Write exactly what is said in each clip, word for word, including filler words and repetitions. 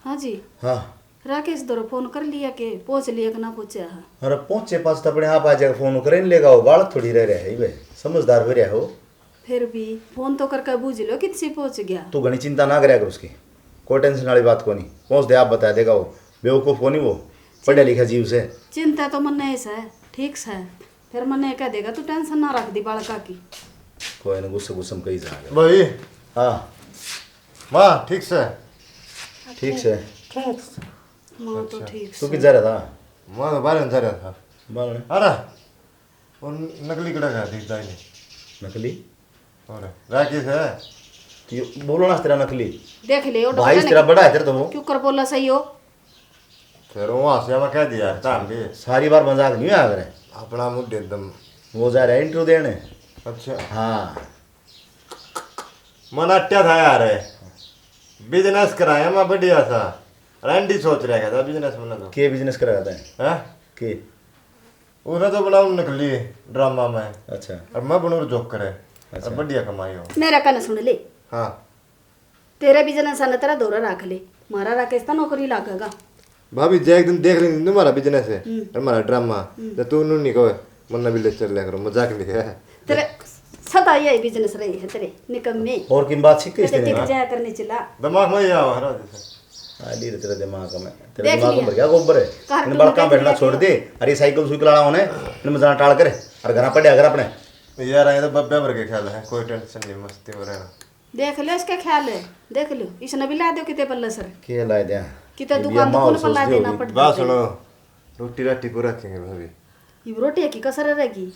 हाँ जी। हाँ। राकेश धोरे फोन कर लिया के, पहुंच लिया कि ना पहुंचा है? अरे पहुंचे पास तो अपने आप आ जाएगा, फोन करे नहीं लेगा, वो बालक थोड़ी रह रहा है, ये समझदार हो रहा हो। फिर भी फोन तो करके बूझ लो कितनी पहुंच गया। तू घणी चिंता ना करया कर उसकी, कोई टेंशन वाली बात कोनी। पहुंच दे, आप बता देगा वो, बेवकूफ कोनी वो, पढ़ा लिखा जीव से। चिंता तो मन्ने ही से, ठीक से। फिर मन्ने कह देगा, तू टेंशन ना रख दी बालका की। कोई ना, गुस्से गुस्से में कही जाएगा। भाई। हाँ। माँ, ठीक से? ठीक से। ठीक से। माँ तो अच्छा। ठीक तू से। किधर जा रहा था? मैं तो बाहर जा रहा था। बाहर? अरे, वो नकली कड़ा का दिखता ही नहीं। नकली? और राकेश है? तो ये बोलो ना तेरा नकली। देख ले, वो भाई डॉक्टर तेरा ने बड़ा है, तेरे तो वो। क्यों कर बोला सही हो? फिर वो हंसिया में कह दिया, काम भी। सारी बार मजाक नहीं आया करे। अपना मुंह दे दम। वो जा रहा है इंटरव्यू देने। अच्छा। हाँ। मन अट्या था यार, बिजनेस कराया मैं बढ़िया सा। रैंडी सोच रहा था बिजनेस बना दो। के बिजनेस कराया था? हैं? के? उसने तो बनाऊं नकली ड्रामा में। अच्छा। और मैं बनूं जोकर है। अच्छा। और बढ़िया कमाई हो। मेरा कान सुन ले। हाँ। तेरा बिजनेस आने तेरा धोरा रख ले, मारा राकेश तो नौकरी लागेगा। भाभी, जे एक दिन देख लेंगे तुम्हारा बिजनेस है हम्म। और हमारा ड्रामा, हम्म। तो तू नू नहीं कहे, मन्ना भी ले चल लिया करो, मजाक नहीं है। तेरे सदा यही बिजनेस रही है तेरे निकम्मे। और किन बात सीखी कदे इसने? टिक जाया करने चिल्ला। दिमाग में ही आवा हरा जैसे। आ ली रे तेरे दिमाग में। तेरे देख दिमाग में लिया। भर गया गोबर है। कार इन टूने बालका देख बैठना लिया छोड़ क्यों? दे। अरे साइकिल सुइकिल आला होने, इन मजाना टाल करे। और घरा पढ़या कर अपने। यार, ये तो बब्बे भर के ख्याल है, कोई टेंशन नहीं, मस्ती में रहना। देख लो इसके ख्याल है, देख लो, इसने भी ला दो किते पल्ले सर। के ला दिया? किते ये दुकान भी दुकान अम्मा पल्ला सोच देना दियो। पड़ता बात है। सुनो, रोटी राटी को रखेंगे भाभी। ये रोटी की कसर रहेगी।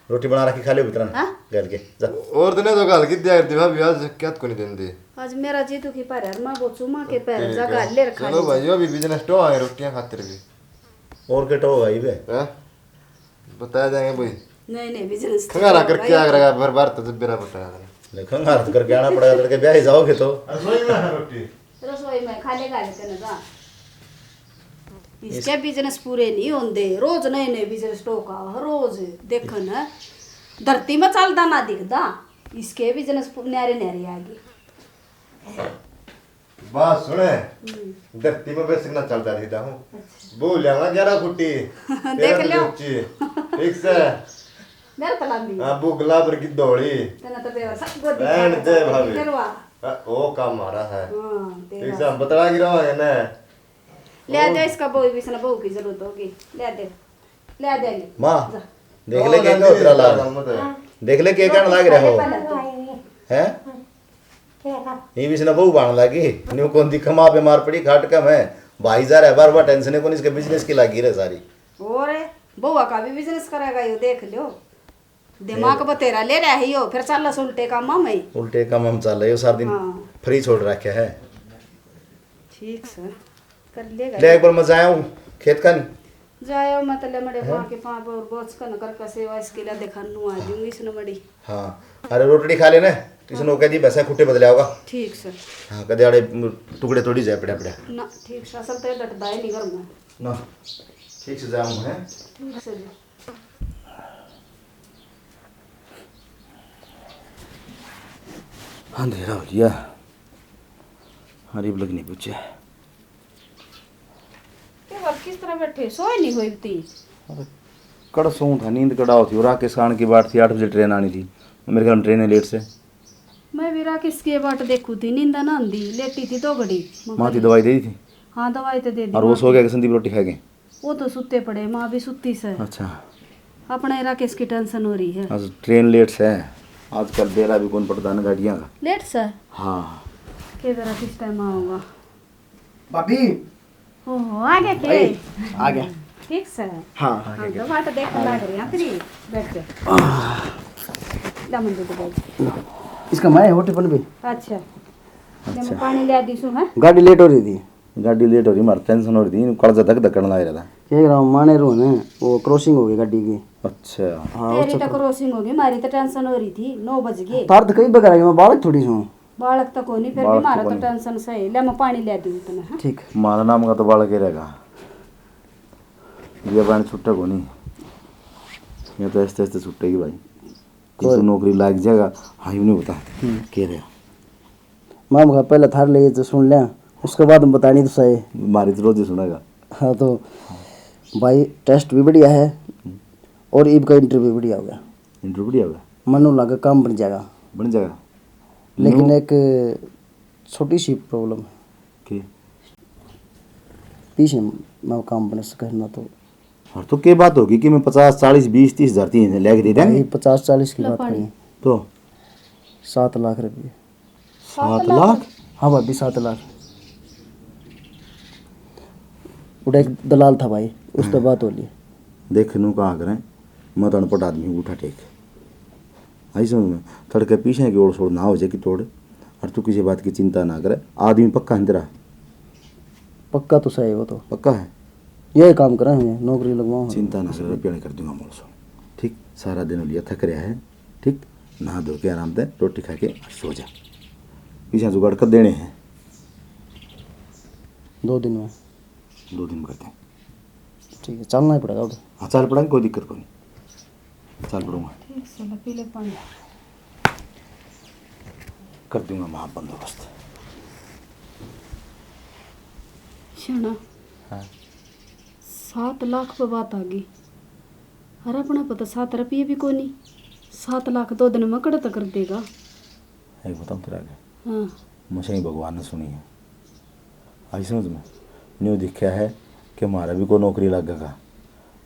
रोटी बना रखी, खा ले भीतर हाँ? गल के, जा। और दिन तो गल की दिया करती भाभी, आज क्या को नहीं देंदी। आज मेरा जी दुखी पर है, मैं वो चूमा के पैर तेरे जा के। गल ले रखा चलो ले। भाई, यो भी बिजनेस टो आए रोटियां खातिर भी। और के टो भाई बे? हैं? बता देंगे भाई। नहीं, नहीं, बिजनेस तो खंगारा करके आ गया, भर भर तो जब बेरा बताया था। ले, खंगारा तो करके आना पड़ेगा, लड़के ब्याह ही जाओगे तो। रसोई में है रोटी। रसोई में खा लेगा, लेकिन जा। इसके बिजनेस पूरे नहीं होंदे, रोज नए नए बिजनेस टोका, हर रोज देखो ना, धरती में चलदा ना दिखदा, इसके बिजनेस पू-, न्यारे न्यारे आ गए। बात सुने, हम्म। धरती में वैसे ना चलता रहता हूँ। अच्छा। वो लियावा ग्यारह फुटी, देख तेरह लो। फुटी ऊंची, ठीक से। मेरे तो लंबी। हाँ, वो गुलाब की धोली। तेना तो बेवा सब गोदी रहन खा दे के भाभी। करवा। हाँ, वो काम हमारा है। हाँ, तेरा। ठीक से, हम बतला गिरावांगे ना। ले दे इसका बहू, इसने बहू की जरूरत होगी। ले दे। ले दे। माँ, जा। देख ले के क्या उतरा लाग। हाँ। देख ले के कहने लाग रहे हो। हैं? ये भी इसने बहू बाण लागी। न्यू कौन दी कमा पे मार पड़ी खाट का मैं। भाई जा रहा है बार बार टेंशन है कौन इसके बिजनेस की लागी रहे सारी। और बहुआ का भी बिजनेस करेगा यो देख लो। दिमाग बतेरा ले रहा है यो, फिर चालस उल्टे कामां में। उल्टे काम हम चाल रहे हो सारा दिन। हाँ। फ्री छोड़ रखा है। ठीक से कर लेगा। ले एक बार मैं जाया हूँ खेत का नहीं। जायो मतलब मेरे माँ के पाँव पर बोझ कन करके सेवा इसके लिए दिखानू आ जाऊंगी इसने मड़ी। हाँ। अरे रोटी खा लेना, तो इसने कह दी भैंसा खुट्टे बदले आओगा। ठीक से। हाँ, कदे आड़े टुकड़े तोड़ी जाए पड़ा पड़ा। ना, ठीक से, असल तो ये डटदा ही नहीं घर में। ना, ठीक से जाऊँ है। ठीक से जी। अंधेरा हो गया। अरे, अब लग नहीं पूछे। ये बात किस तरह बैठे, सोए नहीं हुई थी? अरे, कड़ सोऊं था, नींद कड़ा होती। और राकेश आने की बाट थी, आठ बजे ट्रेन आनी थी। मेरे ख्याल में ट्रेन है लेट से। मैं भी राकेश की बाट देखू थी, नींद ना आंदी, लेटी थी दो घड़ी। माँ थी दवाई दे दी थी? हाँ, दवाई तो दे दी और वो माँ सो गया कि संदीप रोटी खा गए? वो तो सुते पड़े, माँ भी सुती से। अच्छा। अपना ही राकेश की टेंशन हो रही है। आज ट्रेन लेट से, आजकल बेरा भी कौन पड़ता है ना गाड़ियाँ का। लेट से? हाँ। के बेरा किस टाइम आओगा? भाभी। ओहो, आ गया के? भाई, आ गया। ठीक से? हाँ। हाँ, तो बाट देख लाग रही है, तेरी। बैठ जा। ला मंजू को बैठ। इसका मैं होटल पर भी। अच्छा। ले, मैं अच्छा। पानी ले दी सू, हैं? गाड़ी लेट हो रही थी। गाड़ी लेट हो रही, मारे टेंशन हो रही थी, कालजा धक धक करने लग रहा था। कह रहा हूँ, माने रो ने, वो क्रॉसिंग हो गई गाड़ी की। अच्छा। हाँ, तेरी तो क्रॉसिंग हो गई, मारी तो टेंशन हो रही थी, नौ बज गए। तार तो कई बकर आई, मैं बालक थोड़ी सूं। बालक तो कोनी, फिर भी बालक तो मारा तो कोनी। टेंशन सही। ले, मैं पानी ले दूँ तने, हाँ? ठीक। मारा नाम का तो बालक ही रहेगा। ये बहन छुट्टे कोनी। ये तो ऐसे ऐसे छुट्टेगी भाई। ये तो नौकरी लाग जाएगा, हाँ, यूं नहीं होता। हम्म। कह रहे। माम का पहले थार ले तो सुन लिया, उसके बाद हम बतानी तो सही। मारी तो रोज ही सुनेगा। हाँ, तो भाई, टेस्ट भी बढ़िया है हम्म। और ईब का इंटरव्यू भी बढ़िया हो गया। इंटरव्यू बढ़िया हो गया। मनु लगे काम बन जाएगा। बन जाएगा। लेकिन न्यू- एक छोटी सी प्रॉब्लम है। के? पीछे मैं काम बन सके ना तो। और तो के बात होगी कि मैं पचास, चालीस, बीस, तीस हजार तीन लेके दे देंगे। भाई, पचास चालीस की लो बात पानी। करें तो सात लाख रुपये। सात लाख? हाँ भाभी, सात लाख। उड़ा एक दलाल था भाई, उस तो हाँ। बात हो ली। देख, नू कहा करें, मैं तो अनपढ़ आदमी हूँ, उठा टेक। आई समझ में? तड़के पीछे की ओड़ सोड़ ना हो जाए कि तोड़। और तू किसी बात की चिंता ना करे, आदमी पक्का है तेरा। पक्का तो सही वो तो। पक्का है? यही काम करें हम, नौकरी लगवाओ। चिंता ना करे, रुपया नहीं कर दूंगा मोल सो। ठीक, सारा दिन लिया थक रहा है। ठीक, नहा धो के आराम से रोटी खा के सो जा। पीछे जुगाड़ कर देने हैं। दो दिन में। दो दिन में करते हैं। ठीक है, चलना ही पड़ेगा उधर। हाँ, चल पड़ेंगे, कोई दिक्कत कोई नहीं। चल पड़ूंगा। ठीक से, ले पी ले पानी। कर दूंगा मैं बंदोबस्त। सुना। हाँ। सात लाख पे बात आ गई। अरे, अपने पे तो सात रुपये भी कोनी। सात लाख दो दिन में कड़े तक कर देगा। एक बताऊँ तेरा आगे? हाँ। मुझे ही भगवान ने सुनी है। आई समझ में? न्यू दिखा है कि म्हारा भी कोई नौकरी लगेगा।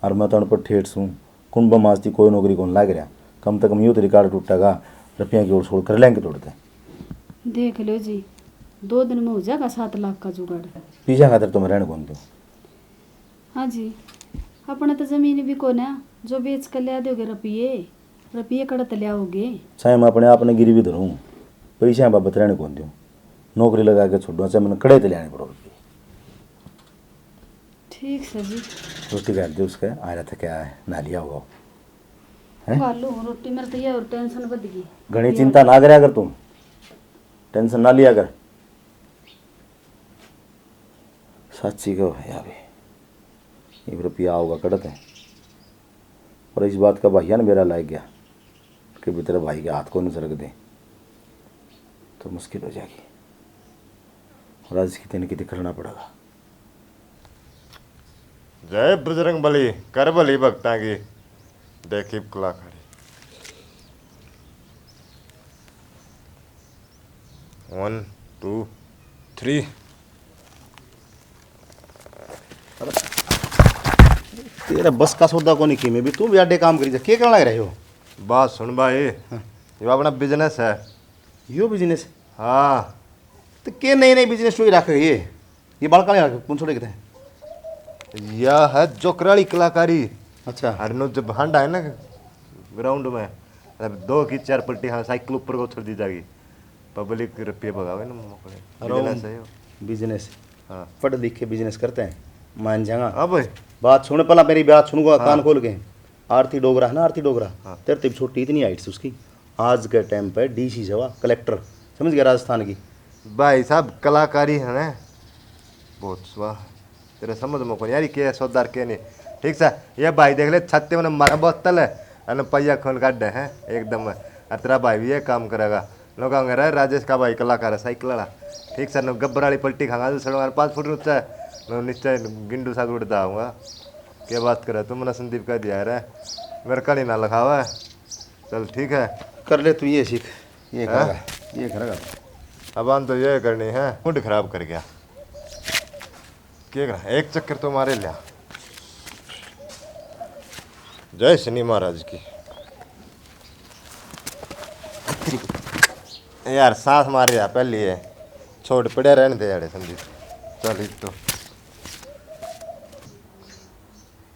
और मैं तो अनपढ़ ठेठ सूं, कुंभ मास की कोई नौकरी कौन लाग रहा। कम से कम यो तो रिकॉर्ड टूटेगा, रुपया की ओर सोड़ कर लेंगे तोड़ते। देख लो जी, दो दिन में हो जाएगा सात लाख का जुगाड़। पीछे खातर तो मैं रहने कौन दूँ। हाँ जी, अपने तो जमीन भी कोन्या, जो बेच कर लिया दोगे रुपये, रुपये कड़े ते लियाओगे? चाहे मैं अपने आप ने गिरवी धरूं, पैसे बाबत रहने कौन दूं। नौकरी लगा के छोड़ूं, चाहे मैंने कड़े ते लियाने पड़ो रुपये। ठीक से जी। रोटी कर दे उसके, आ रहा था क्या है, ना लिया होगा। हैं? खा लो रोटी, मेरे तो ये और टेंशन बढ़ गई। घणी चिंता ना करया कर तू, टेंशन ना लिया कर। साची कहो है अभी, एक रुपया आओगा कड़े ते। पर इस बात का भाइया ने बेरा लाग गया कि भी तेरे भाई के हाथ को नहीं सरक दे तो मुश्किल हो जाएगी। और आज कितने कितने करना पड़ेगा। जय बजरंग बली, कर भली भक्तां की। देखी कलाकारी। One, two, three। तेरा बस का सौदा कोनी की में भी, तू भी आडे काम करी जा, के करना रहे हो? बात सुन भाई, हाँ। यो अपना बिजनेस है। यो बिजनेस? हाँ। तो के नए नए बिजनेस शुरू रख रही है? ये बालका नहीं रख, कौन छोड़े कितने? या है जोकराली कलाकारी। अच्छा। अरे नो जब हंडा है ना ग्राउंड में, अब दो की चार पलटी, हाँ, साइकिल ऊपर को उछल दी जाएगी। पब्लिक रुपये भगावे ना मौके। अरे बिजनेस है यो। बिजनेस। हाँ। पढ़ लिख के बिजनेस करते हैं, मान जाएगा। हाँ भाई। बात सुन, पहला मेरी बात सुनूंगा हाँ। कान खोल के। आरती डोगरा है ना, आरती डोगरा, हाँ। तेरे ते भी छोटी इतनी हाइट से उसकी। आज के टाइम पे डीसी जवा, कलेक्टर, समझ गया, राजस्थान की। भाई साहब, कलाकारी है ना, बहुत स्वाह। तेरे समझ में कोनी यार, के सौदार के नहीं। ठीक सा, ये भाई देख ले, छत्ते में मारा बोतल है, अन पहिया खोल काटे हैं एकदम। और तेरा भाई भी ये काम करेगा। लोग कहेंगे, "रे, राजेश का भाई कलाकार है, साइकिल वाला।" ठीक सा, न गब्बर वाली पलटी खाऊंगा, दूसरे मारे पाँच फुट ऊंचा है, न नीचे गिंडू सा उड़ता आऊंगा। क्या बात करे तू, मैंने संदीप कह दिया रे, मेरे कहानी ना लिखावा। चल ठीक है। कर ले तू, ये सीख, ये हाँ? करेगा, ये करेगा। अब हम तो ये करनी है, मूड खराब कर गया। के करा, एक चक्कर तो मारे लिया। जय शनि महाराज की। यार, सांस मार रहा पहले ये। छोड़, पड़े रहने दे यार संदीप। चल, एक तो।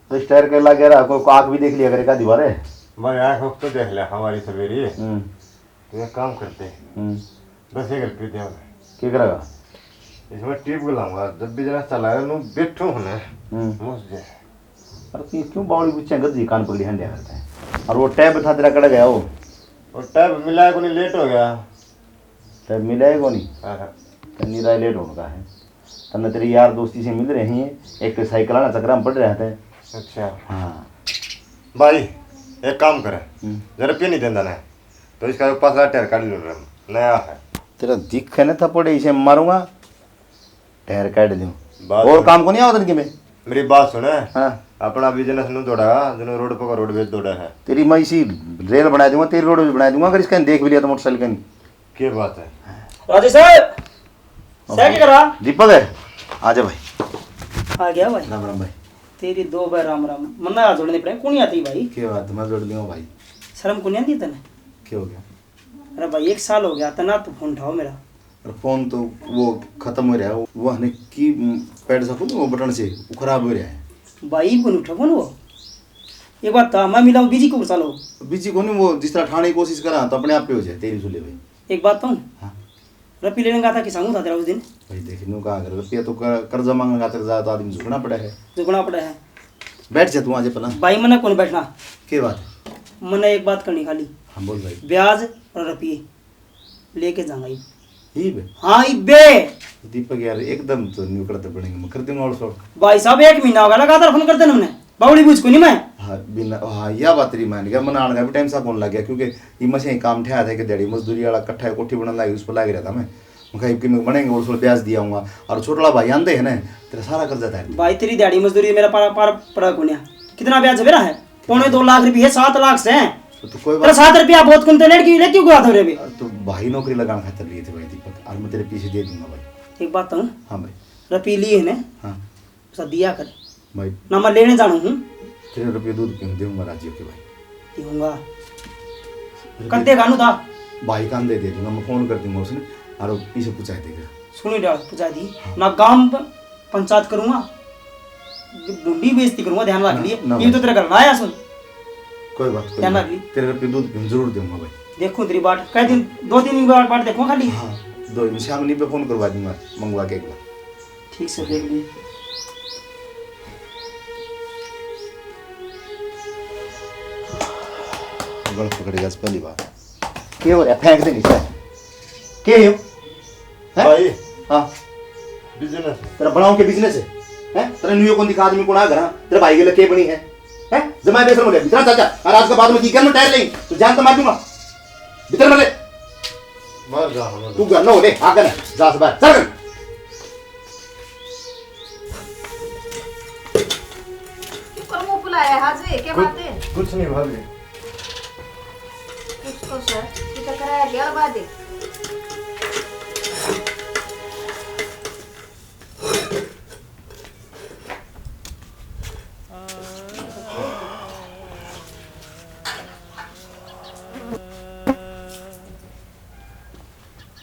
तो इस टायर के लगे रहा, कोई आँख भी देख लिया करे, का दीवार है? भाई, आँख तो देख लिया हमारी सवेरी। हम्म। तो एक काम करते हैं। हम्म। दस एक रुपये दे। क्या करेगा? इसमें टिप को लाऊंगा, जब भी जरा चलाए, नू बैठो होने। हम्म। मुझ जे। अरे तू क्यों बावली बुच्चे गद्दी कान पकड़ी हंडिया करते हैं? और वो टैब था तेरा, कड़ गया वो? वो टैब मिला है कोनी, लेट हो गया। टैब मिला है कोनी? हाँ, हाँ। तन्नी राय लेट होने का है। तन्ने तेरे यार दोस्ती से मिल रहे हैं, एक तो साइकिल आना चक्कर में पड़ रहे थे। अच्छा। हाँ। भाई, एक काम करे, हम्म। जरा रुपये नहीं देंदा ना, तो इसका पासला टायर काट लो रे, नया है। तेरा दिखे ना थप्पड़, इसे मारूंगा। टायर काट दूं। बात और सुन। काम को नहीं आवत इनके में? मेरी बात सुन। हाँ। अपना बिजनेस नु थोड़ा, दोनों रोड पर रोड बेच दो है। तेरी मैं इसी रेल बना दूंगा, तेरी रोड भी बना दूंगा, अगर इसका देख भी लिया तो मोटरसाइकिल का नहीं। क्या बात है? राजेश साहब, सर क्या करा? दीपक है, आ जा भाई। आ गया भाई। राम राम भाई। तेरी दो बार राम राम। मन्ना हाथ जोड़ने पड़े, कौन आती भाई? क्या बात, मैं जोड़ दूंगा भाई। शर्म को नहीं आती तने? क्या हो गया? अरे भाई, एक साल हो गया, तना तू फोन उठाओ मेरा। अरे फोन तो वो खत्म हो रहा है, वो हने की, उम, पैड सा कोनी, वो बटन से, वो खराब हो रहा है। भाई, कौन उठा फोन वो? एक बात था, मैं मिला हूँ, बिजी को सालो। बिजी कोनी, वो जिस तरह ठाने की कोशिश करा तो अपने आप पे हो जाए, तेरी सुले भाई। एक बात तो। हाँ। रपी लेने का था कि सांगू था तेरा उस दिन। भाई देख, न्यू कहा कर, रुपया तो कर, कर्जा मांगने खातिर जा तो आदमी झुकना पड़ा है। झुकना पड़ा है। बैठ जा तू, आज पहला। भाई, मन्ने कौन बैठना। के बात है? मन्ने एक बात करनी खाली। हाँ, बोल भाई। ब्याज और रुपये लेके जाऊंगा इब। इब? हाँ, इबे। दीपक यार, एकदम तो न्यू करते पड़ेंगे, मैं कर दूंगा और शॉर्ट। भाई साहब, एक महीना हो गया लगातार फोन करते ना मन्ने। बावड़ी बूझ को नहीं मैं। हाँ, बिना, हाँ, यह बात तेरी मान गया, मनाने का भी टाइम सा कौन लग गया, क्योंकि ये मशीन काम ठहरा था कि दिहाड़ी मजदूरी वाला इकट्ठा कोठी बनाने लागी, उस पर लाग रहा था मैं। मैं कहा, "इबकी मैं बनेंगे और उसको ब्याज दिया हूँगा।" और छोटला भाई आंदे है ना, तेरा सारा कर्जा उतार दे। भाई, तेरी दिहाड़ी मजदूरी मेरा पारा, पार पड़ा कोन्या। कितना ब्याज है मेरा है? पौने दो लाख रुपये, सात लाख से। तो, तो कोई तेरा बात सात रुपया बहुत कुंते लड़की लेती हुआ था रे भी। तो भाई नौकरी लगाने खातर लिए थे भाई दीपक, और मैं तेरे पीछे दे दूंगा भाई। एक बात कहूँ? हाँ भाई। रुपये लिए है ना? हाँ। उसा दिया कर। भाई। ना मैं लेने जानू हूँ। तेरे रुपये दूध पीऊँ, दूंगा राजी होके भाई। दूंगा। रुपये कद्दे कानू था? भाई कान दे दे दूंगा, मैं फोन कर दूंगा उसने, और इसे पहुंचा देगा। सुनी डाल, पहुंचा दी। हाँ। ना गांव प-, पंचायत करूंगा, भूंडी बेइज्जती करूंगा, ध्यान रख ना, लिए। ना ये तो भाई। तेरे घर ना आया सुन। कोई बात, कोई ध्यान बात। रख लिए। तेरे रुपये दूध पीऊँ, जरूर दूंगा भाई। देखूं तेरी बाट, कई दिन, दो तीन दिन बाट, बाट देखूं खाली। हाँ, दो दिन शाम नहीं पे फोन करवा दूंगा, मंगवा के एक बार। ठीक से देख लिए। गल पकड़ गया पहली बार। के हो रहा? फेंक दे नीचे। के हो? हैं? भाई। हाँ। बिजनेस। तेरा बनाओ के बिजनेस है? हैं? तेरा न्यू कौन दिखा आदमी कौन आ घर? तेरे भाई के लिए के बनी है? हैं? जमा बेसर हो गया। भीतर चाचा, और आज के बाद में की करना टायर नहीं, तो जान तो मार दूंगा। भीतर मत ले। बाहर जा, हम तू घर ना हो ले, आ कर जा से बाहर, चल कर। क्यों कर मुंह फुलाया है आज, क्या कुछ, बात है? कुछ नहीं भाभी। कुछ तो सर, तू तो कराया गया बात है।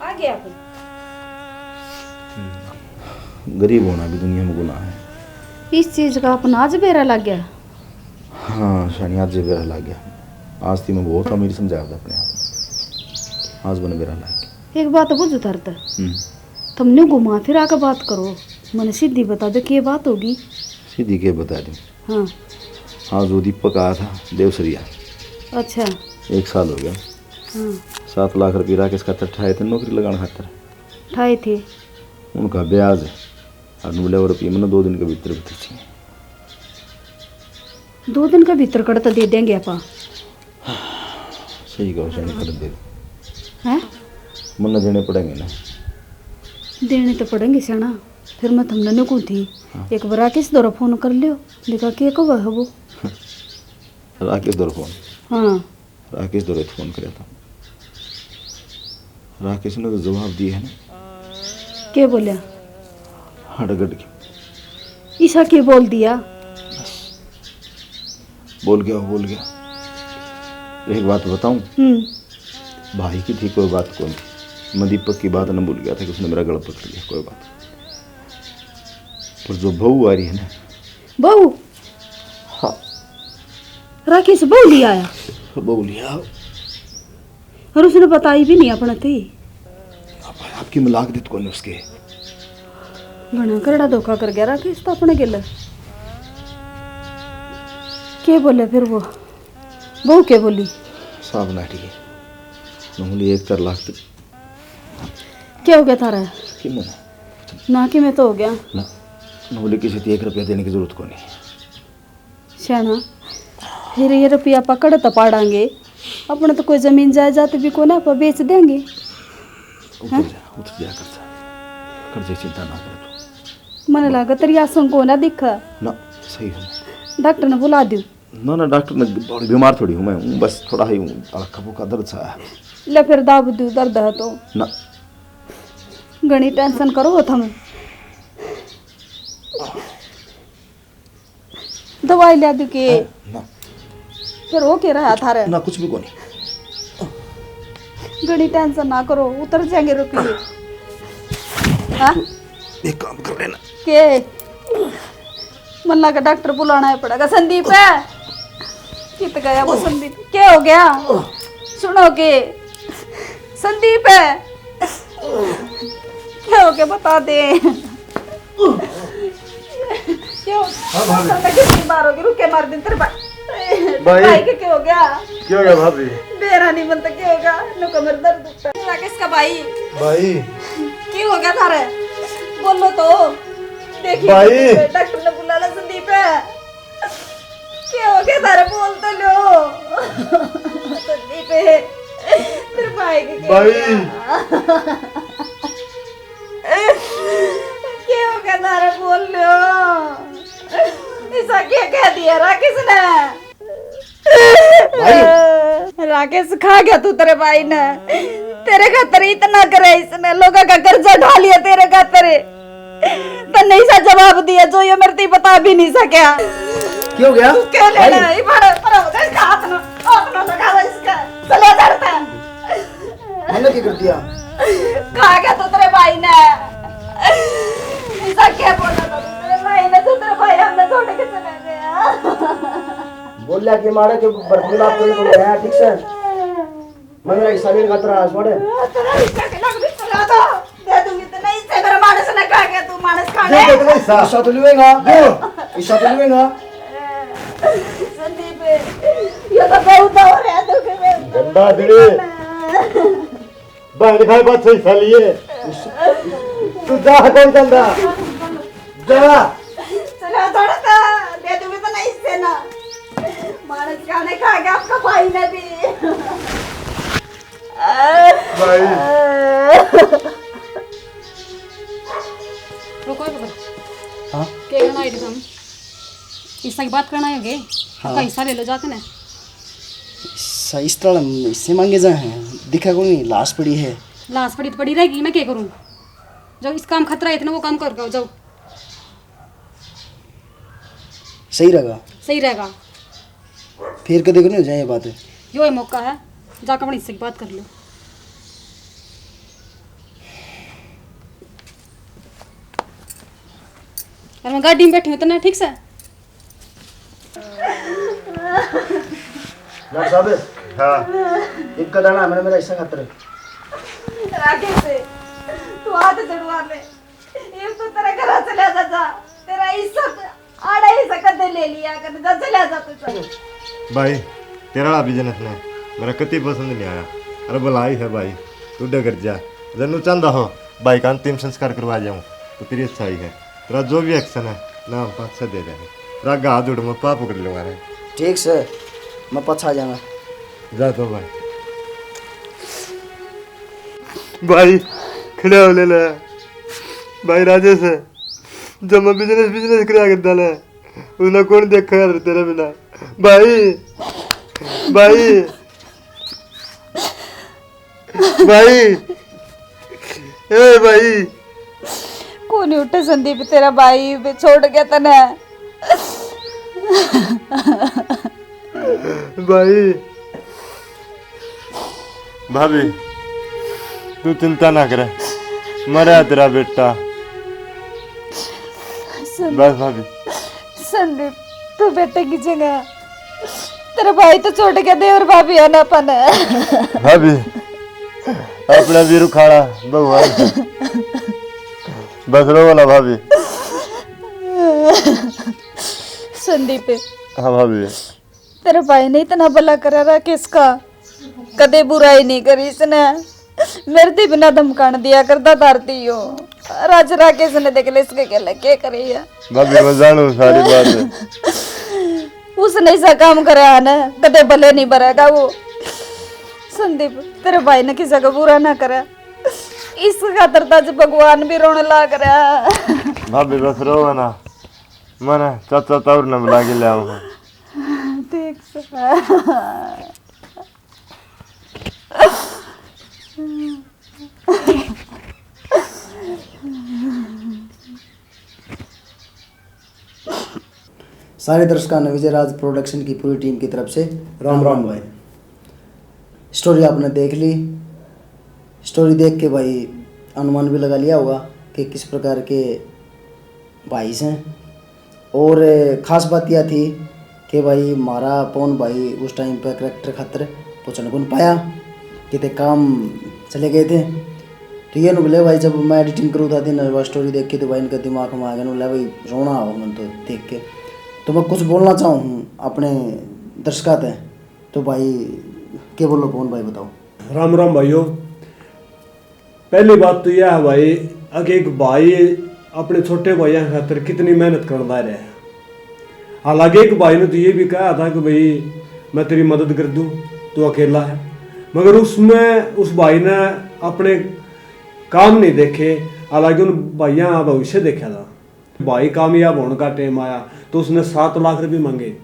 आ गया अपन। गरीब होना भी दुनिया में गुनाह है। इस चीज का अपन आज बेरा लग गया। हाँ शानी, आज बेरा लग गया। आज थी मैं बहुत अमीर समझा था अपने आप में। आज बन बेरा लग गया। एक बात बुझू थारे तै। हम्म। तुमने घुमा फिरा के बात करो, मने सीधी बता दे के बात होगी। सीधी के बता दूं? हाँ। हाँ, जो दीपक आया था देवसरिया। अच्छा। एक साल हो गया। हाँ। सात लाख रुपये राकेश खातर ठाए थे नौकरी लगाने खातर। ठाए थे। उनका ब्याज है। और बोले, "और रुपये मैंने दो दिन के भीतर भीतर चाहिए।" दो दिन के भीतर कड़ तो दे देंगे आपा। सही कहो, सही कर दे। हैं? मन्ने देने पड़ेंगे ना। देने तो पड़ेंगे स्याणा। फिर मैं थमने न्यू कहूँ थी, हाँ। एक बार राकेश दौरा फोन कर लियो, देखा के कब है वो। राकेश दौरा फोन? हाँ। राकेश दौरे फोन करया था। राकेश ने तो जवाब दिया है ना। के बोलिया? हड़गड़ के। ईसा के बोल दिया? बस। बोल गया, बोल गया। एक बात बताऊं? हम्म। भाई की थी कोई बात कोनी। मैं दीपक की बात न भूल गया था कि उसने मेरा गला पकड़ लिया, कोई बात। पर जो बहू आ रही है ना। बहू? हाँ। राकेश बहू लिया आया? बहू लिया। और उसने बताई भी नहीं अपने ते। अब आपकी मलाक दित कोनी उसके। घणा करड़ा धोखा कर गया राकेश तो अपने गेल। के बोले फिर वो? बहू के बोली? साहब नाटी है। मैं बोली, "एक कर लाख तो।" क्या हो गया थारा? कि मैं ना कि मैं तो हो गया। ना, मैं बोली, "किसी को एक रुपया देने की जरूरत कोनी।" स्याणा, फिर ये रुपया पकड़ तो पाड़ांगे, अपने तो कोई जमीन जायदाद भी कोना, पर बेच देंगे। उतर जा, उतर जा, कर जा। कर जे, चिंता ना कर तू। मने लागे तेरी आंखों को ना दिखा। ना, सही है। डॉक्टर ने बुला दियो। ना, ना, डॉक्टर ने, बड़ी बीमार थोड़ी हूँ मैं, हूँ बस थोड़ा ही हूँ, हल्का फुल्का दर्द सा है। ले फिर दाब दू, दर्द है तो। ना। घणी टेंशन करो हो थम। दवाई ल्या दू के? हाँ, ना। फिर हो के रहा थारे? ना, कुछ भी कोनी। घणी टेंशन ना करो, उतर जाएंगे रुपये। हाँ? एक काम कर लेना। के? मन लगा डॉक्टर बुलाना ही पड़ेगा। संदीप है? कित गया वो संदीप? क्या हो गया? सुनो के? संदीप है? क्या हो गया, बता दे। क्यों? हाँ, भाभी। मैं कितनी बार होगी, रुके मार दिन तेरे भाई। भाई। भाई के क्या हो गया? क्या हो गया भाभी? बेरा नहीं बनता, क्या होगा? नो कमर दर्द उठता। राकेश का भाई। भाई। क्या हो गया थारे? बोलो तो। देखिए, भाई। डॉक्टर ने बुला ला संदीप है। क्या हो गया थारे, बोल तो लो। संदीप है। तेरे भाई के क्या हो भाई। गया? के हो गया थारे, बोल लो। ऐसा क्या कह दिया राकेश ने? भाई। राकेश, खा गया तू तेरे भाई ने। तेरे खातर इतना करे इसने, लोगों का कर्जा उठा लिया तेरे खातर। तन्ने ऐसा जवाब दिया जो ये मेरे ते बता भी नहीं सका। क्या हो गया? तू क्या भाई। लेना है? ये बड़ा, बड़ा हो गया इसका हाथ ना, हाथ ना लगा इसका। चले जाता। मैंने क्या कर दिया? कहा क्या तू तेरे भाई ने? ऐसा क्या बोला था तू तेरे भाई ने, जो तेरे भाई हमने छोड़ के चले गया? बोला कि मारे के बर्तन बाप को बोला है, ठीक से? मैं मेरा हिस्सा लेने का तेरा छोड़े। तेरा हिस्सा के लग भी चला दो। दे दूंगी तो नहीं से, मेरा मानस ने कहा क्या तू मानस खाने? दे, दे, दे, हिस्सा। हिस्सा तो लेगा। दे। हिस्सा तो लेगा। संदीप, ये तो बहुत हो रहा है, तू के मैं गंदा आदमी। बहन खाए बात सही साली है। तू जा, कौन चंदा? जा। चला थोड़ा सा, दे दूंगी तो नहीं से ना। मानस खाने खा गया आपका भाई ने भी। भाई। रुको एक बार। हाँ? के कहना है तुम? हिस्सा की बात करना है के? हाँ। आपका हिस्सा ले लो जाके ना। हिस्सा इस तरह हिस्से मांगे जा हैं, दिखा कोनी, लाश पड़ी है। लाश पड़ी तो पड़ी रहेगी, मैं क्या करूँ? जाओ, इस काम खतरा है इतना, वो काम कर जाओ। सही रहेगा। सही रहेगा। फिर कदे को नहीं हो जाए ये बात। यो ही मौका है, जाकर अपने हिस्से की बात कर लो। और मैं गाड़ी में बैठी हूँ, तन्ने ठीक से? डॉक्टर साहब। हाँ। एक का दाना मैंने मेरा हिस्सा खातर। राकेश, तू हाथ जड़वा ले। ये तो तेरा घर चला जा, जा। तेरा हिस्सा तो आड़ा हिस्सा कदे ले लिया कर, जा, चला जा तू, चल। भाई, तेरा वाला बिजनेस ने मेरा कति पसंद नहीं आया। अरे भलाई है भाई, तू डगर जा। जब नू चाहता हो भाई का अंतिम संस्कार करवा जाऊं, तो तेरी अच्छाई है। तेरा जो भी एक्शन है ना, हम पाछा दे रहे हैं। तेरा गा जोड़ मैं पाप कर लूंगा रे। ठीक से, मैं पाछा आ जाऊंगा। जा तो भाई। भाई, खड़े हो ले ले। भाई राजेश, जब मैं बिजनेस, बिजनेस करया करता ना, उसने कौन देखा यार तेरे बिना? भाई, भाई, भाई, ए भाई। कोनी उठे संदीप, तेरा भाई भी छोड़ गया तने। भाई। भाभी, तू चिंता ना करे, मरा तेरा बेटा। संदीप, बस भाभी। संदीप, तू बेटे की जगह, तेरा भाई तो छोड़ के दे और भाभी आना पन। भाभी, अपना वीरू खाड़ा भगवान। बस रो ना भाभी। संदीप। हाँ भाभी। तेरे भाई ने इतना भला करा राकेश का, कदे बुराई नहीं करी इसने। मेरे ते बिना धमकान दिया करता धरती हो। राज राकेश ने देख ले इसके गेले के करी है। भाभी, मैं जानू सारी बात। उसने ऐसा काम करा है ना, कदे भले नहीं भरेगा वो। संदीप, तेरे भाई ने किसी का बुरा ना करे। इस खातर तो आज भगवान भी रोने लाग रहा। भाभी, बस रोवो ना, मने चाचा ताऊ ने बुला के ले आओ। ठीक से। सारे दर्शकों ने विजय राज प्रोडक्शन की पूरी टीम की तरफ से राम राम भाई। स्टोरी आपने देख ली। स्टोरी देख के भाई अनुमान भी लगा लिया होगा कि किस प्रकार के भाई से। और खास बात यह थी कि भाई, म्हारा पवन भाई उस टाइम पे करेक्टर खातर पहुँचने को नहीं पाया, किते काम चले गए थे। तो ये बोले भाई, जब मैं एडिटिंग करूँ था दिन, वह स्टोरी देखी तो भाई, इनका दिमाग में आ गया, बोला भाई, रोना आओ मन तो देख के। तो मैं कुछ बोलना चाहूँ हूँ अपने दर्शकों से। तो भाई, के बोलो पवन भाई, बताओ। राम राम भाइयों। पहली बात तो यह है भाई, अक एक भाई अपने छोटे भाइयों खातर कितनी मेहनत करता रहा है। हालांकि एक भाई ने तो ये भी कहा था कि भाई, मैं तेरी मदद कर दूं, तू अकेला है, मगर उसमें उस भाई ने अपने काम नहीं देखे। हालांकि उन भाइयों का भविष्य देखा था। भाई कामयाब होने का टाइम आया तो उसने सात लाख रुपये मांगे,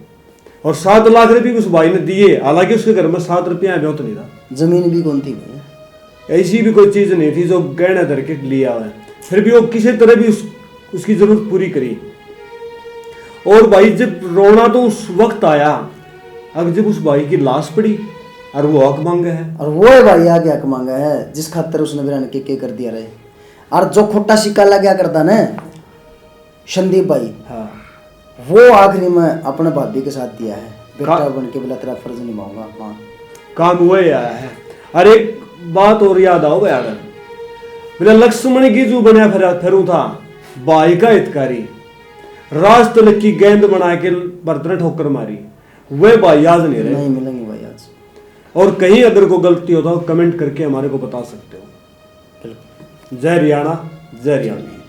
और सात लाख रुपये उस भाई ने दिए। हालांकि उसके घर में सात रुपया भी तो नहीं था। जमीन भी कौन थी भाई? ऐसी भी कोई चीज नहीं थी जो गहने धर के लिया हुआ है। फिर भी वो किसी तरह भी उस, उसकी जरूरत पूरी करी। और भाई, जब रोना तो उस वक्त आया, अब जब उस भाई की लाश पड़ी और वो हक मांगे है। और वो है भाई आगे हक मांगे है, जिस खातर उसने बिरान के, के कर दिया रहे। और जो खोटा सिक्का लग गया करता ना संदीप भाई, हाँ। वो आखिरी में अपने भाभी के साथ दिया है, बेटा का- बन के बोला, तेरा फर्ज निभाऊंगा। हाँ। काम वो ही आया है। और एक बात और याद आओ यार, बोले, लक्ष्मण की जू बनया फिरा, फिरूं था, भाई का हितकारी, राज तिलक की गेंद बना के भरत ने ठोकर मारी, वे भाई आज नहीं रहे। नहीं मिलेंगे भाई आज। और कहीं अगर कोई गलती हो तो कमेंट करके हमारे को बता सकते हो। बिल्कुल। जय हरियाणा, जय हरियाणा।